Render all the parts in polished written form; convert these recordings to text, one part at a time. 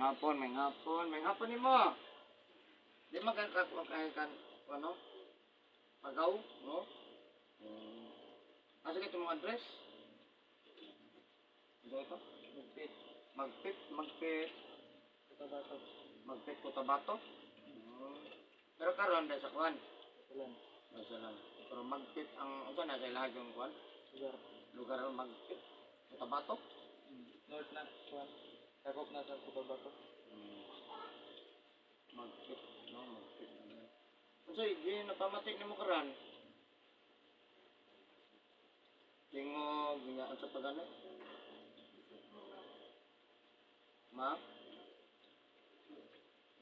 May hapon, may hapon, may hapon nimo. Di man kan kay kan ano? Pagaw, no? Hmm. Asa kay imong address? Asa ito? Magpit. Magpit, Magpit, Cotabato. Magpit, Cotabato. Pero karon dahil sa kuan. Ulan. Nasa lang. Pero Magpit ang unsa na sa ilahag yung kuan? Lugar. Lugar ang Magpit, Cotabato. North na. Kuan. Sakop na sa Cotabato. Magpit, no, Magpit. Unsa gi napamati nimo karon? Tingog, nga unsa pa gani? Ma?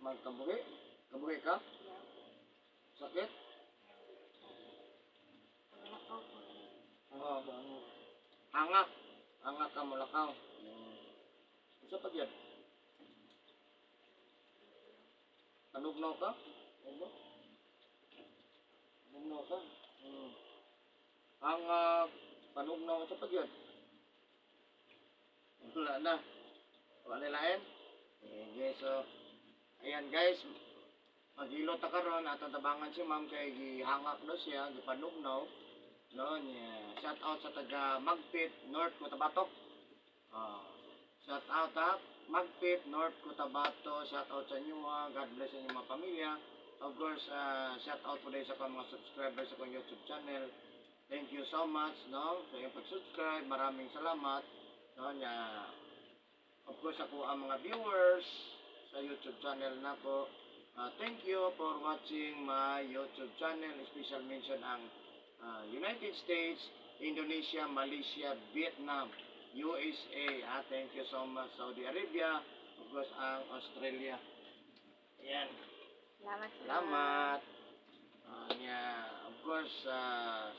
Magkabuhi? Kabuhi ka? Sakit? Oo. Bango. Hangak. Hangak ka mulakaw. Unsa pa gyud? Panugnaw ka? Ano? Panugnaw ka? Hangak, panugnaw, unsa pa gyud? Wala na. Wala na lain? Sige, so, ayan guys, maghilot ta karon atong tabangan si ma'am kay gihangak no siya, gipanugnaw. No, niya. Shout out sa taga Magpit, North Cotabato. Ah, shout out ha, Magpit, North Cotabato. Shout out sa inyo ha. God bless sa inyong mga pamilya. Of course, shout out po din sa akong mga subscribers sa akong YouTube channel. Thank you so much, no, sa iyong pag-subscribe. Maraming salamat. No, niya. Of course, ako ang mga viewers sa YouTube channel nako. Thank you for watching my YouTube channel. Special mention ang United States, Indonesia, Malaysia, Vietnam, USA. Thank you so much, Saudi Arabia, of course, ang Australia. Ayan. Salamat. Salamat. Yeah, of course,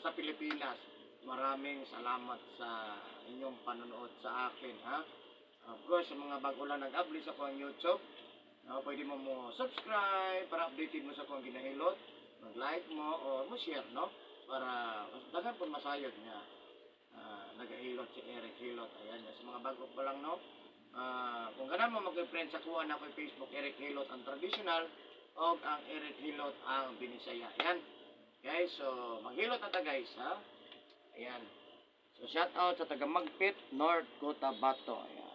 sa Pilipinas, maraming salamat sa inyong panonood sa akin, ha? Of course, sa mga bago lang nag-upload sa akong YouTube, no, pwede mo mo subscribe para updated mo sa akong ginahilot, mag-like mo o mo share, no? Para mas daghan po masayod nga nagahilot si Eric Hilot. Ayan, sa mga bago pa lang, no? Kung ganahan mo mag-friend sa kuha na ako Facebook, Eric Hilot ang traditional o ang Eric Hilot ang Binisaya. Ayan. Guys, so maghilot na ta guys, ha? Ayan. So shout out sa taga Magpit, North Cotabato. Ayan.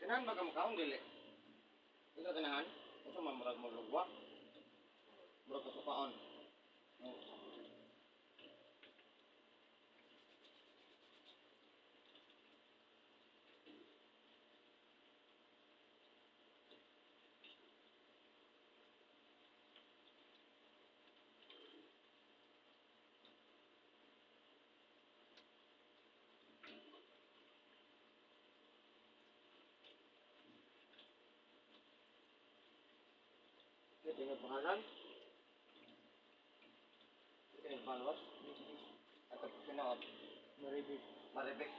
Ganahan ba ka makaon dili? Di ka ganahan? Unsa man murag mo lugwa? Murag kasukaon. Oh. Ito yung pangalan? Ito yung pangalan? At sino? Maribik. Maribik.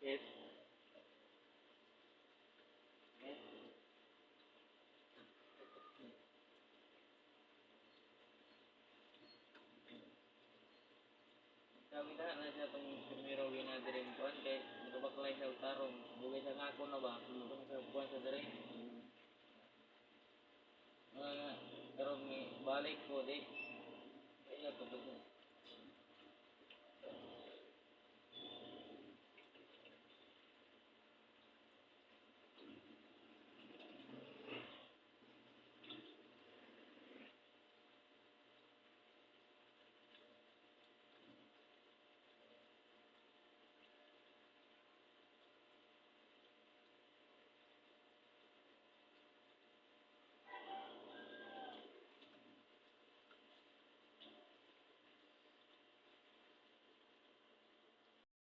Yes. Kami na na siya itong primero gina diri kuan kay nakabaklay siya og tarong. Dugay sa ngako na ba? Kung sa kuan sa diri. Nga karon mi balik ko di. Ay na to.